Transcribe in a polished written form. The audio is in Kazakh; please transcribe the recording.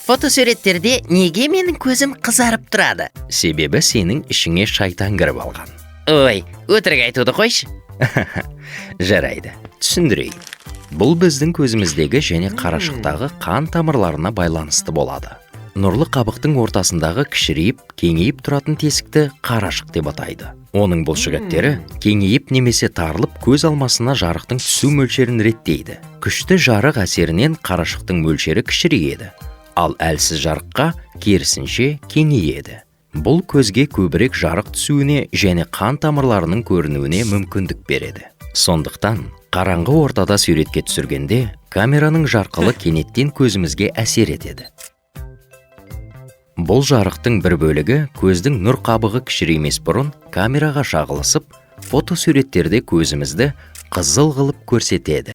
Фотосуреттерде неге менің көзім қызарып тұрады? Себебі сенің ішіңе шайтан кіріп алған. Ой, өтірік айтуды қойшы. Жарайды, түсіндірейін. Бұл біздің көзіміздегі және қарашықтағы қан тамырларына байланысты болады. Нұрлы қабықтың ортасындағы кішірейіп, кеңейіп тұратын тесікті қарашық деп атайды. Оның бұлшықеттері кеңейіп немесе тарылып, көз алмасына жарықтың түсу мөлшерін реттейді. Күшті жарық әсерінен қарашықтың мөлшері кішірейеді, ал әлсіз жарыққа, керісінше, кеңейеді. Бұл көзге көбірек жарық түсуіне және қан тамырларының көрінуіне мүмкіндік береді. Сондықтан қараңғы ортада суретке түсіргенде камераның жарқылы кенеттен көзімізге әсер етеді. Бұл жарықтың бір бөлігі көздің нұр қабығы кішіреймес бұрын камераға шағылысып, фотосуреттерде көзімізді қызыл қылып көрсетеді.